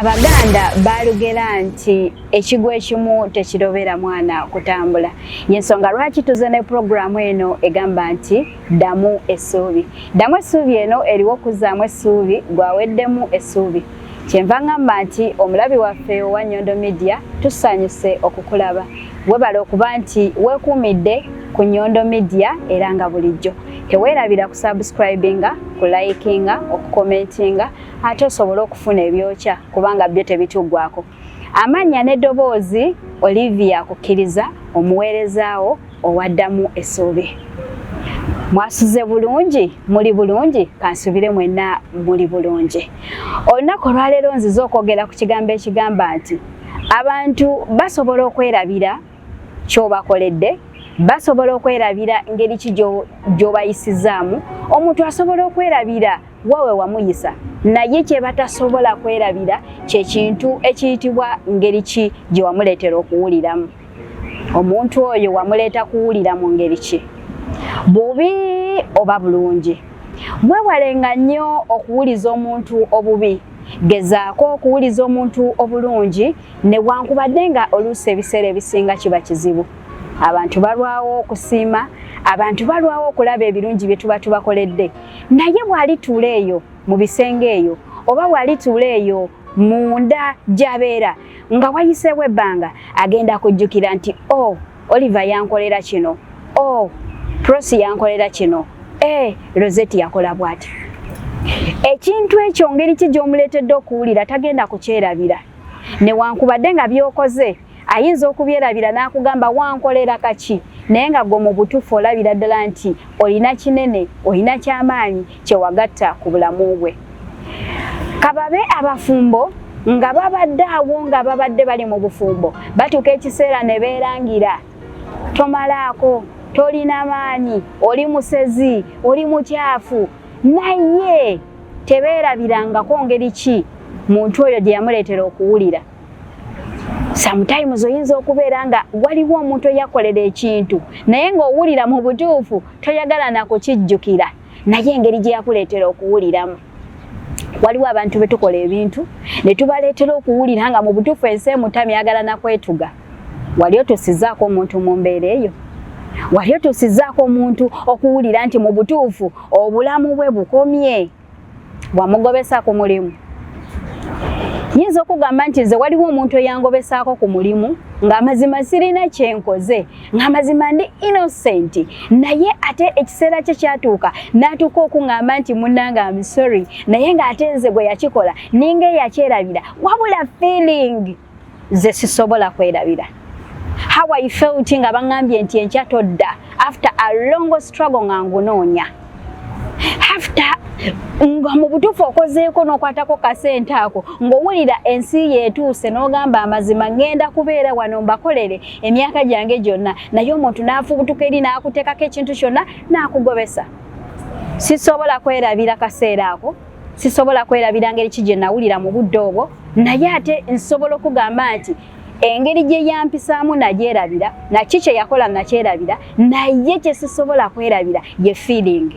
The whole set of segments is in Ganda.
Abaganda baalugera nti ekigwo ekimu tekirobera mwana kutambula. Y'ensonga lwaki tuze ne pulogulaamu eno egamba nti ddamu essuubi. Ddamu essuubi eno eriwo okuzzaamu essuubi gwaweddemu essuubi. Kyenva ngamba nti omulabi waffe owa Nyondo Media tusanyuse okukulaba. Webale okuba nti weekuumidde ku Nyondo Media era nga bulijjo. Teweerabira kusubscribinga, kulikinga, okukomentinga ate osobole okufuna ebyokya kubanga byo tebituggwako. Amannya n'eddoboozi Olivia kukkiriza omuweerezaawo owaddamu essuubi. Mwasuze bulungi, muli bulungi, kansubire mwenna muli bulungi. Olunaku olwaleero nzize okwogera ku kigambo ekigamba nti abantu basobola okwerabira ky'obakoledde, basobola okwerabira ngeri ki gy'obayisizaamu, omuntu asobola okwerabira wawe wamuyisa, naye kye batasobola kwerabira kye kintu ekiyitibwa ngeri ki gye wamuleetera okuwuliramu. Omuntu oyo wamuleeta kuwulira mu ngeri ki, bubi oba bulungi? Weewalenga nnyo okuwuliza omuntu obubi. Gezaako okuwuliza omuntu obulungi newankubadde nga oluusi ebiseera ebisinga kiba kizibu. Abantu balwawo okusiima, abantu balwawo okulaba ebirungi bye tuba tubakoledde, naye bw'alituula eyo mu bisenge eyo oba bw'alituula eyo munda gy'abeera nga wayiseewo ebbanga, agenda kujjukira nti o oh, Oliver yankolera kino, o oh, Prosi yankolera kino, e Rosette yakola bw'ati. Ekintu ekyo ngeri ki gy'omuleetedde okuwulira tagenda kukyerabira, newankubadde nga by'okoze ayinza okubyerabira n'akugamba wankolera kaki, naye nga gwe mu butuufu olabira ddala nti olina kinene, olina ky'amaanyi kye wagatta ku bulamu bwe. Kababe abafumbo nga babadde awo nga babadde bali mu bufumbo, batuuka ekiseera ne beerangira, tomalaako, tolina maanyi, oli musezi, oli mukyafu, naye tebeerabirangako ngeri ki muntu oyo gye yamuleetera okuwulira. Sometimes oyinza okubeera nga waliwo omuntu eyakolera ekintu naye ng'owulira mu butuufu toyagala na kukijjukira, naye engeri gye yakuleetera okuwuliramu. Waliwo abantu be tukola ebintu ne tubaleetera okuwulira nga mu butuufu ensi emutami ayagala na kwetuga. Wali otuusizzaako omuntu mu mbeera eyo? Wali otuusizzaako omuntu okuwulira nti mu butuufu obulamu bwe bukomye? Wamugobesa ku mulimu? Nyinza okugamba nti nze waliwo omuntu eyangobesaako ku mulimu ng'amazima sirina kyenkoze, ng'amazima ndi innocent, naye ate ekiseera kye kyatuuka n'atuuka okuŋŋamba nti munnange I'm sorry, naye ng'ate nze gwe yakikola ninga eyakyerabira, wabula feeling ze sisobola kwerabira. How I felt nga baŋŋambye nti enkya todda, after a long struggle nga ngunoonya, after nga mu butuufu okozeeko n'okwatako kasente ako ng'owulira ensi yeetuuse n'ogamba amazima ŋŋenda kubeera wano mbakolere emyaka gyange gyonna, naye omuntu n'afubutuka eri n'akuteekako ekintu kyonna n'akugobesa. Sisobola kwerabira kaseera ako, sisobola kwerabira ngeri ki gye nawulira mu budde obwo, naye ate nsobola okugamba nti engeri gye yampisaamu nagyerabira, naki kye yakola nakyerabira, naye kye sisobola kwerabira ye feeling.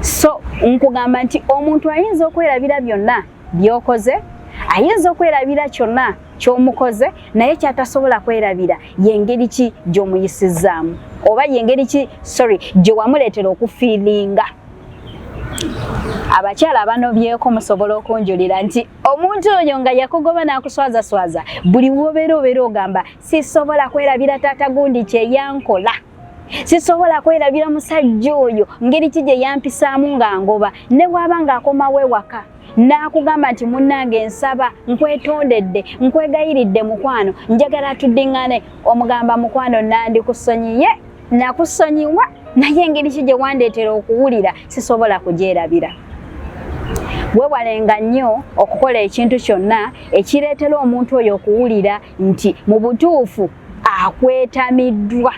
So nkugamba nti omuntu ayinza okwerabira byonna by'okoze, ayinza okwerabira kyonna ky'omukoze, naye ky'atasobola kwerabira y'engeri ki gy'omuyisizzaamu, oba y'engeri ki, sorry, gye wamuleetera okufiilinga. Abakyala abanobyeko musobola okunjulira nti omuntu oyo nga yakugoba n'akuswazaswaza, buli wobeera obeera ogamba sisobola kwerabira taata gundi kye yankola, sisobola kwerabira musajja oyo ngeri ki gye yampisaamu nga ngoba, ne bw'aba ng'akomawo ewaka n'akugamba nti munnange nsaba nkwetondedde, nkwegayiridde mukwano, njagala tuddiŋŋane, omugamba mukwano nandikusonyiye, nakusonyiwa, naye engeri ki gye wandeetera okuwulira sisobola kugyerabira. Weewalenga nnyo okukola ekintu kyonna ekireetera omuntu oyo okuwulira nti mu butuufu akwetamiddwa.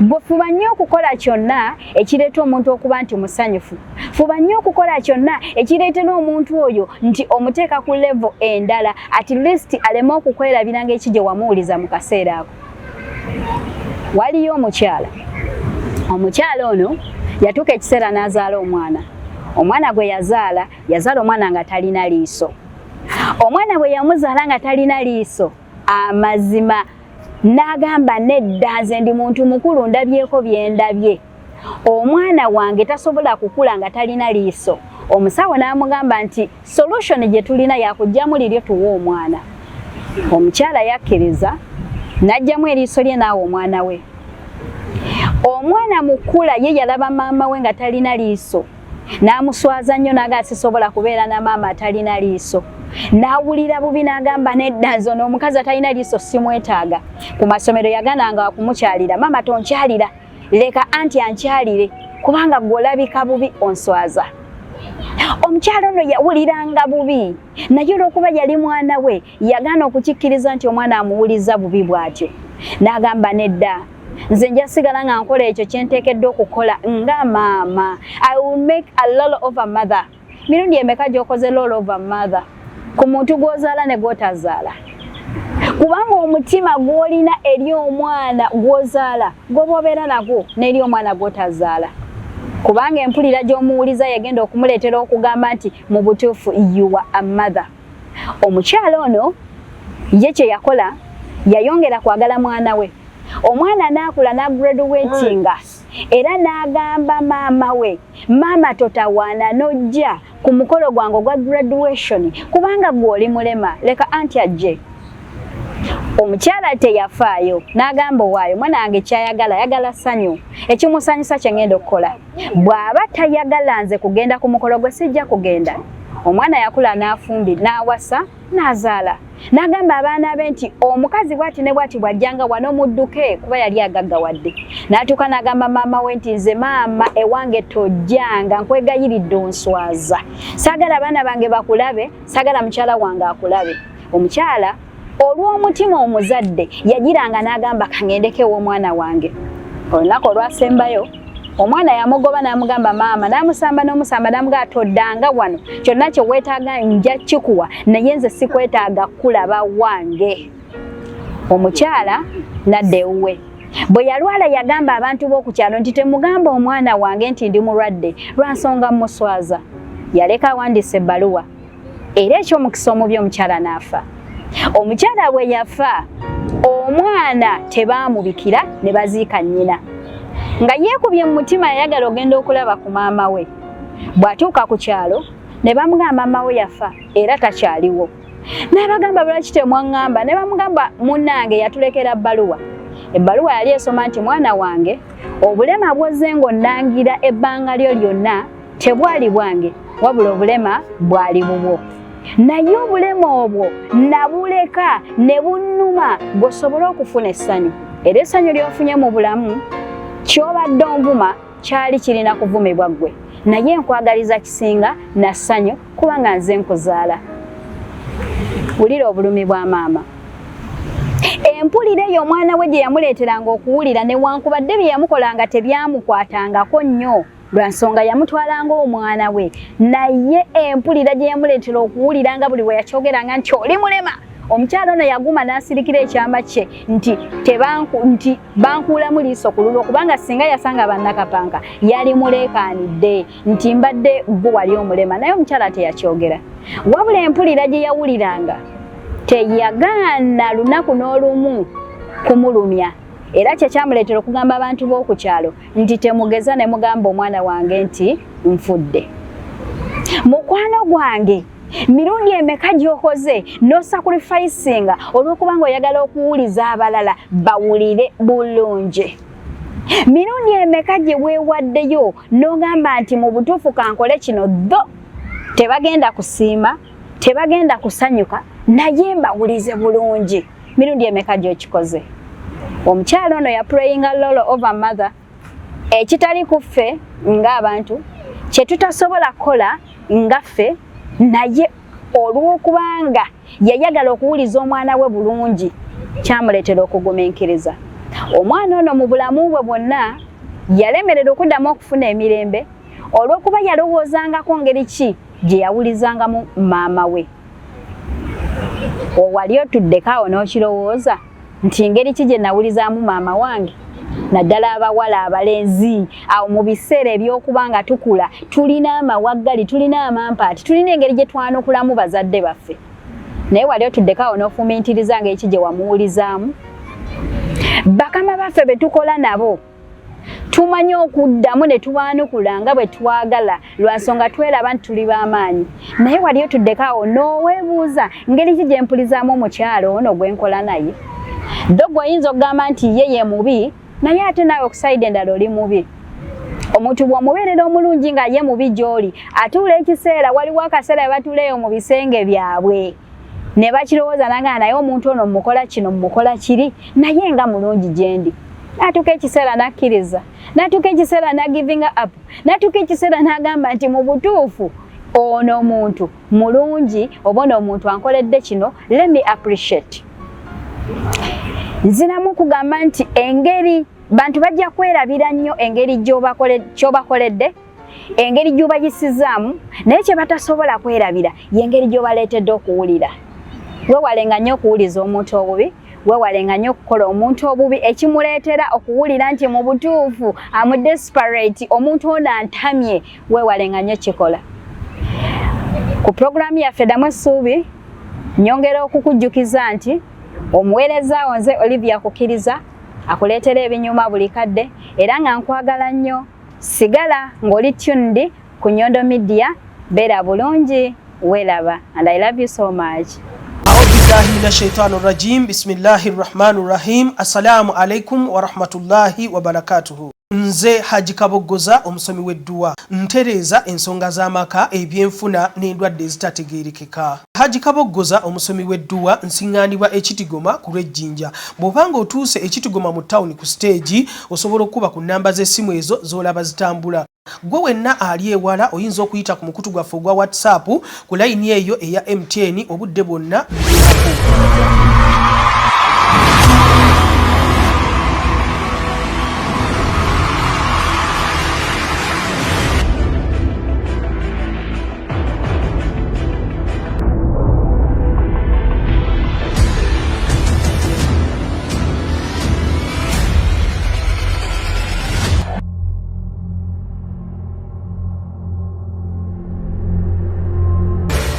Gwe fuba nnyo okukola kyonna ekireeta omuntu okuba nti musanyufu. Fuba nnyo okukola kyonna ekireetera omuntu oyo nti omuteeka ku level endala, at least aleme okukwerabira ng'eki gye wamuwuliza mu kaseera ako. Waliyo omukyala. Omukyala ono yatuuka ekiseera n'azaala omwana. Omwana gwe yazaala, yazaala omwana nga talina liiso. Omwana bwe yamuzaala nga talina liiso, amazima n'agamba, "Nedda, nze ndi muntu mukulu, ndabyeko byendabye, omwana wange tasobola kukula nga talina liiso." Omusawo n'amugamba nti solution gye tulina yakuggyamu liryo tuwe omwana. Omukyala yakkiriza n'aggyamu eriiso lye n'awa omwana we. Omwana mukula ye yalaba maama we nga talina liiso, n'amuswaza nnyo, n'agamba, "Sisobola kubeera na maama atalina liiso." N'awulira bubi, n'agamba, "Nedda, nze ono omukazi atalina liiso simwetaaga." Ku masomero yagananga okumukyalira. "Maama, tonkyalira, leka anti ankyalire, kubanga gw'olabika bubi, onswaza." Omukyala ono yawuliranga bubi, naye olwokuba yali mwana we, yagaana okukikkiriza nti omwana amuwuliza bubi bw'atyo. N'agamba, "Nedda, nze njasigala nga nkola ekyo kyenteekeddwa okukola nga maama. I will make a role of a mother." Mirundi emeka gy'okoze role of a mother ku muntu gw'ozaala ne gw'otazaala? Kubanga omutima gw'olina eri omwana gw'ozaala gwoba obeera nagwo n'eri omwana gw'otazaala, kubanga empulira gy'omuwuliza yagenda okumuleetera okugamba nti mu butuufu you are a mother. Omukyala ono ye kye yakola, yayongera kwagala mwana we. Omwana n'akula, n'agraduatinga, era n'agamba maama we, "Maama, totawaana n'ojja ku mukolo gwange ogwa graduation, kubanga gwe oli mulema, leka anti ajje." Omukyala teyafaayo, n'agamba, "Owaayo, mwana wange kyayagala, ayagala ssanyu, ekimusanyusa kye ngenda okukola. Bw'aba tayagala nze kugenda ku mukolo gwe, sijja kugenda." Omwana yakula, n'afumbi, n'awasa, n'azaala, n'agamba abaana be nti omukazi bwati ne bwati bw'ajjanga wano mudduke, kuba yali agaggawadde. N'atuuka n'agamba maama we nti, "Nze maama, ewange tojjanga, nkwegayiridde, onswaza. Saagala abaana bange bakulabe, saagala mukyala wange akulabe." Omukyala olw'omutima omuzadde yagiranga n'agamba, "Kaŋŋendeko ew'omwana wange." Olunaku olwasembayo omwana yamugoba, n'amugamba, "Maama," n'amusamba n'omusamba, n'amugamba, "Toddanga wano, kyonna kye weetaaga nja kikuwa, naye nze sikwetaaga kulaba wange." Omukyala n'adda ewuwe. Bwe yalwala, yagamba abantu b'oku kyalo nti, "Temugamba omwana wange nti ndi mulwadde, lwa nsonga mmuswaza." Yaleka awandiisa ebbaluwa, era ekyomukisa omubi omukyala n'afa. Omukyala bwe yafa, omwana tebaamubikira, ne baziika nnyina. Nga yeekubye mu mutima, yayagala ogenda okulaba ku maama we. Bw'atuuka ku kyalo, ne bamugamba maama we yafa era takyaliwo. N'abagamba, "Lwaki temwaŋŋamba?" Ne bamugamba, "Munnange yatulekera bbaluwa." Ebbaluwa yali esoma nti, "Mwana wange, obulema bw'ozze ng'onnangira ebbanga lyo lyonna tebwali bwange, wabula obulema bwali bubwo, naye obulema obwo nabuleka ne bunnuma bw'osobole okufuna essanyu, era essanyu ly'ofunye mu bulamu, ky'obadde onvuma kyali kirina kuvumibwa ggwe, naye nkwagaliza kisinga na ssanyu kubanga nze nkuzaala." Wulira obulumi bwa maama. Empulira eyo omwana we gye yamuleeteranga okuwulira, newankubadde bye yamukolanga tebyamukwatangako nnyo, lwa nsonga yamutwalanga omwana we, naye empulira gye yamuleetera okuwulira nga buli we yakyogeranga nti oli mulema, omukyala ono yaguma n'asirikira ekyama kye nti nti bankuulamu liiso ku lulwo, kubanga singa yasanga bannakapanka yali muleekaanidde nti mbadde gwe wali omulema. Naye omukyala teyakyogera, wabula empulira gye yawuliranga teyagaana lunaku n'olumu kumulumya, era kyekyamuleetera okugamba abantu b'oku kyalo nti, "Temugeza ne mugamba omwana wange nti nfudde." Mukwano gwange, mirundi emeka gy'okoze n'osacrificinga olw'okuba nga oyagala okuwuliza abalala bawulire bulungi? Mirundi emeka gye weewaddeyo n'ogamba nti mu butuufu kankole kino, tho tebagenda kusiima, tebagenda kusanyuka, naye mbawulize bulungi? Mirundi emeka gy'okikoze? Omukyala ono yaplayinga role of a mother, ekitali ku ffe ng'abantu, kye tutasobola kukola nga ffe, naye olw'okubanga yayagala okuwuliza omwana we bulungi, kyamuleetera okugumiikiriza. Omwana ono mu bulamu bwe bwonna yalemererwa okuddamu okufuna emirembe olw'okuba yalowoozangako ngeri ki gye yawulizangamu maama we. Owali otuddeko awo n'okirowooza nti ngeri ki gye nawulizaamu maama wange? Naddala abawala, abalenzi, awo mu biseera ebyokuba nga tukula, tulina amawaggali, tulina amampaati, tulina engeri gye twanukulamu bazadde baffe. Naye wali otuddeko awo n'ofumiitiriza ng'eki gye wamuwulizaamu? Bakama baffe be tukola nabo tumanyi okuddamu ne tubaanukula nga bwe twagala lwa nsonga tweraba nti tuli b'amaanyi. Naye wali otuddeko awo n'oweebuuza ngeri ki gye mpulizaamu omukyalo ono gwe nkola naye? Ddo gwe oyinza okugamba nti ye ye mubi, naye ate naawe ku side endala oli mubi. Omuntu bw'omubeerera omulungi nga ye mubi gy'oli, atuula ekiseera, waliwo akaseera we batuula eyo mu bisenge byabwe ne bakirowooza nanga naye omuntu ono mmukola kino, mmukola kiri, naye nga mulungi gye ndi. Natuuka ekiseera n'akkiriza, natuuka ekiseera na giving up, natuuka ekiseera n'agamba nti mu butuufu ono omuntu mulungi, oba ono omuntu ankoledde kino, let me appreciate. Nziramu okugamba nti engeri bantu bajja kwerabira nnyo engeri ky'obakoledde, engeri gy'obayisizaamu, naye kye batasobola kwerabira y'engeri gy'obaleetedde okuwulira. Weewalenga nnyo okuwuliza omuntu obubi, weewalenga nnyo okukola omuntu obubi ekimuleetera okuwulira nti mu butuufu am desperate, omuntu ono antamye. Weewalenga nnyo kikola. Ku puroguramu yaffe Ddamu Essuubi, nyongera okukujjukiza nti omuweereza wo nze Olivia Kukiriza, akuleetera ebinyuma buli kadde, era nga nkwagala nnyo. Sigala ng'oli tuned ku Nyondo Media, beera bulungi, weeraba, and I love you so much. Billahi min shaitani rajim. Bismillahi rahmani rahim. Assalamu alaikum warahmatullahi wabarakatuhu. Nze Haji Kaboggoza, omusomi w'edduwa, ntereeza ensonga z'amaka, ebyenfuna n'endwadde ezitategeerekeka. Haji Kaboggoza, omusomi w'edduwa, nsiŋŋaanibwa Ekitigoma ku lw'Ejjinja. Bw'obanga otuuse Ekitigoma mu tawuni ku siteegi, osobola okuba ku nnamba z'essimu ezo z'olaba zitambula. Gwe wenna ali ewala oyinza okuyita ku mukutu gwaffe ogwa WhatsApp ku layini eyo eya MTN, obudde bwonna mbeerako.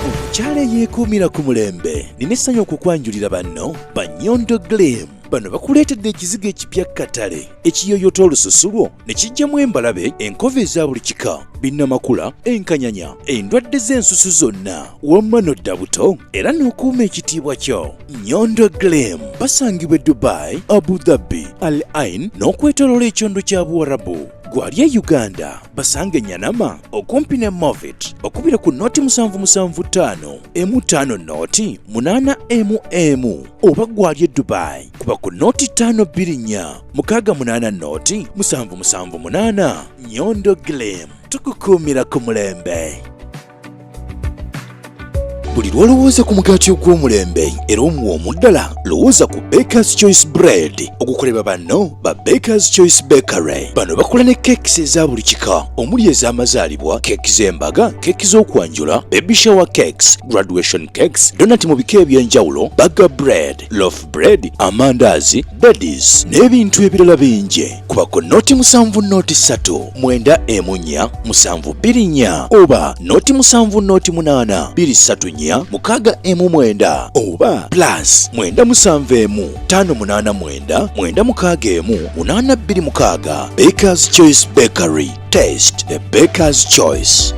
Omukyala eyeekuumira ku mulembe, nina essanyu okukwanjulira banno Banyondo Glim. Bano bakuleetedde ekizigo ekipya katale ekiyoyota olususu lwo ne kijjamu embalabe, enkovu eza buli kika, binnamakula, enkanyanya, endwadde z'ensusu zonna, wamma nodda buto era n'okuuma ekitiibwa kyo. Nyondo Glim basangibwa e Dubai, Abu Dhabi, Al Ain n'okwetoloola ekyondo kya Buwarabu. Gwali e Uganda basange Nyanama okumpi ne Movit, bakubira ku 0 775 1 5 0 8 1 1, oba gwali e Dubai kuba ku 0 524 6 8 0 7 7 8. Nyondo Glim, tukukuumira ku mulembe. Buli lw'olowooza ku mugaati ogw'omulembe era omuwoomu ddala, lowooza ku Bakers Choice Bread ogukolebwa banno ba Bakers Choice Bakery. Bano bakola ne cakes eza buli kika omuli ez'amazaalibwa, keeki z'embaga, keeki z'okwanjula, baby shower cakes, graduation cakes, donut mu bika eby'enjawulo, burger bread, loaf bread, amandaazi, daddies n'ebintu ebirala bingi. Kuba ku 0 7 0 3 9 1 4 7 2 4 oba 0 7 0 8 2 3 4 6 1 9 oba +971 5 8 9 9 6 1 8 2 6. Bakers Choice Bakery, taste the Bakers Choice.